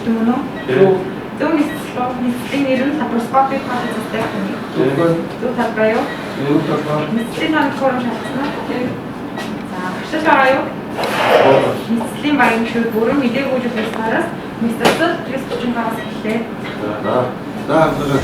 Зөв мөн үү? Зөв. Зөв нийслэл уу? Нийслэлийн нэр нь лапароскопик хаалцтай хүн. Зөв. Зөв талбай юу? Зөв талбай. Нийслэлийн тоног хөрөм шалгасан уу? За, туршил байгаа юу? Нийслэлийн багийн шүүд бүрэн мдэггүй зүйлсараас мэдсэл плюс 35-аас эхэллээ. За. За, за.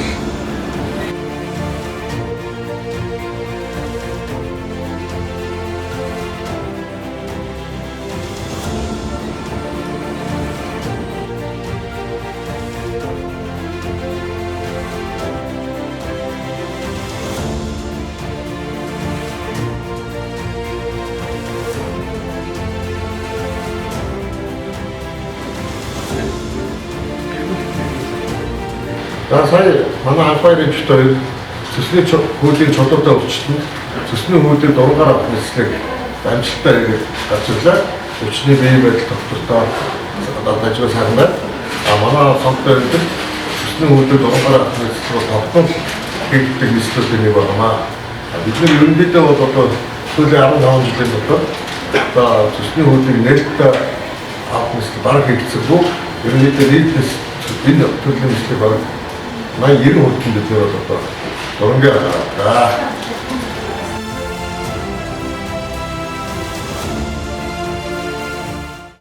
За, сая манай анх хоёрын хоёр цэсний хүйлийн чулуутай өвчтөнд цэсний хүйлийн дургаар авах нислэг амжилттай хийгээд гарч ирлээ. Өвчний бие байдал тогтвортой одоо дажгүй сайхан байна. А манай цонхтой ирдэг цэсний хүйлийн дургаар авах нислэг бол тогтмол хийгддэг нислэгүүдийн нэг байна. Бид нар ерөнхийдөө бол одоо сүүлийн 15 жилийн дотор одоо цэсний хүйлийн нээлттэй авах нислэг бараг хийгдсэнгүй. Ерөнхийдөө нийтнес энэ төрлийн нислэг бараг 80 90% бид нар бол одоо дурангийн гараад.